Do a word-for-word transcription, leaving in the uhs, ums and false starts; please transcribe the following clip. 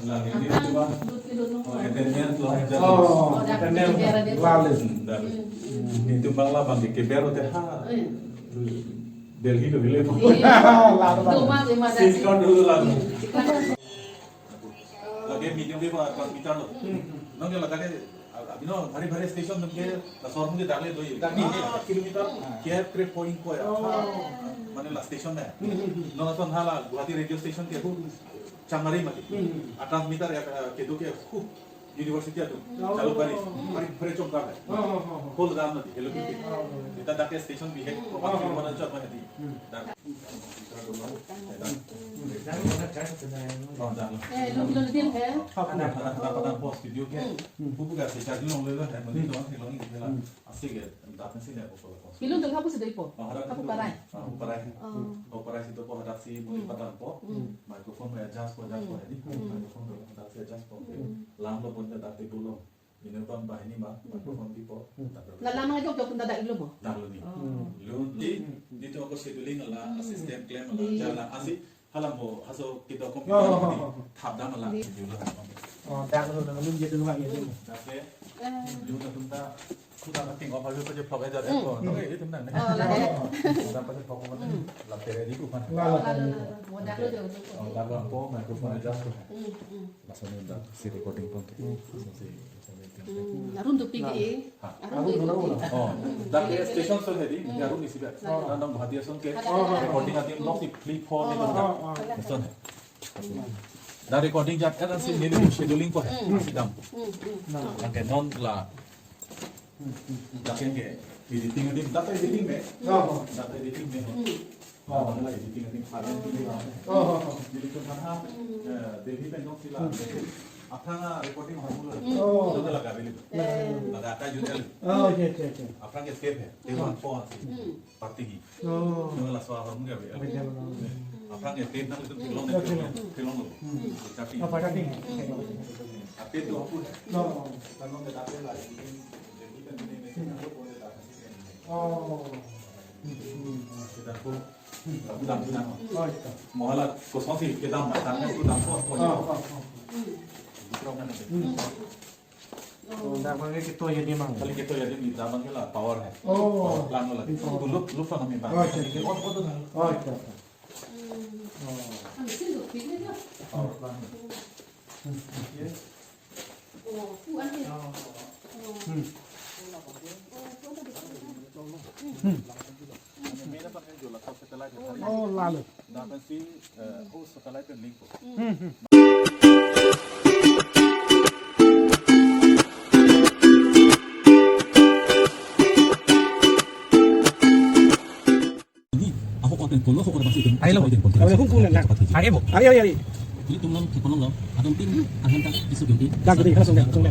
Lagi ini cuma, oh, attendance lo aja. Oh, attendance lalu. Hmm, dah. Itu bang labang ke keber hote ha. Delhi lo bile. Iya. Lalu, lalu. Dua mas, lima belas. Sinkron dulu lalu. Lagi medium wave transmitter lo. Nang ke lagi ke, abino bhari bhari station nang ke, la sor mungkin dagle do ye. Dagle. Ah, kilometer, kre point ko ya. Oh. Mane la station na. Nang lason hala Guwahati radio station ke bu Changari mati. Hmm. A transmitter ya, eh, kedo ke khu university atum. Oh. Jalukbari. Bhari, bhari chomkar hai. Oh, oh, oh, oh. Whole ram mati, hello. Eh. Ita dak ke station bihek, oh, oh, oh, mana chot mati. Hmm. Dak. Oh, dak. Eh, lu, lu, lu, eh. Apa, apa, apa, apa studio ke? Hmm. Bubu ka se charge long le lo, hai, mani long, long, long. Hmm. Asik ya, datang sini aku kalau kosong. Ilun tu kapu sudah ipo? Ah, hadak kapu itu. Parai. Ah, kapu parai. Oh. Kapu parai situ po hadak si muni patang po. Hmm. Microphone mai adjust po, adjust po, hmm, jadi, hmm, microphone tu hadak si adjust po. Hmm. Lam lo pun hadak ti dulu. Ini pun bahini ma, hmm, microphone di po. Hmm. Hadak dulu. La lam aja jok jok hadak ilo mo? Hadak lo ni. Oh. Hmm. Ilun di, hmm, di tu aku scheduling ala, hmm, assistant claim ala, di jalan asi. Hala mo, haso kita kom, oh, kita oh, oh, oh, thap dam ala. Di. Jula. Oh, dak lo, dak lo, dia dulu lagi tu. Dak ke, eh, jula tu ta, tu dak king of ayo paje vlog aja deh, hmm, ko. Hmm. Oke, itu na, ne? Oh, lah, eh. Tu dak paje vlog ko, hmm, la tere di ko kan. Lah, lah, lah, lah, lah. Mo dak lo, oke, jauh, jauh. Oh, dak lo ko, microphone adjust ko. Hmm, hmm. Langsung dak si recording pon. Hmm. Langsung si. Hmm, arum dopik ke. Ha. Arum dopik. Oh, dak ke station so hedi, hmm, arum isi dak. Nah. Nang nang Guwahati ason ke. Ada. Oh. Recording adim lok si play phone ni, oh, dak. Oh, oh. Ason. Dak recording jat kan si, hmm, neli scheduling ko hai. Hmm. Sidam. Hmm, hmm. Nah. Nang ke non la. Hmm, hmm, hmm. Dak ke editing adim, dak editing me. Oh. Dak editing me. Hmm. Oh, nang la editing adim, padan adim. Oh, oh, oh. Jadi tu kan ha, hmm, eh, Delhi pen dong sila. Hmm. Aphrang recording hormu lo. Hmm. Oh. Itu laga beli. Eh. Laga ta jun kali. Oh, iya, iya, iya. Aphrang ke tape hai. Tape, hmm, one four si. Hmm. Party hi. Oh. Itu laso hormu ke beli. Beli, beli. Aphrang ke tape nang itu, hmm, film, film, film lo. Hmm. Tapi apa tapi? Hmm. Tapi itu aku hai. No. Kalau ke tape la, Delhi pen ini, ini, ini, ini. Oh. Hmm. Kita tu Dam, dam. Oh, iya. Mo hala kosonsi kedam, dam itu dam, oh, oh, oh, oh. Gitu kan. Hmm. Oh, dam abang ke toya di mang. Kali kita ya di dam abang ke la power hai. Oh. Power plant lo lagi. Oh. Itu lup, lup sana mi bang. Oh, iya. Ini on, on tu kan. Oh, iya. Oh. Power plant. Hmm. Iya. Hmm. Hmm. Oh, lalu. Hmm, hmm. Ini, ahok open polo, ahok open polo. Ayo, lo. Ayo, lo. Ayo, lo. Ayo, ayo, ayo. Ini tunglam, tunglam, lo. Adong tin, ahan tak, isu binti. Dak, dak, langsung, langsung.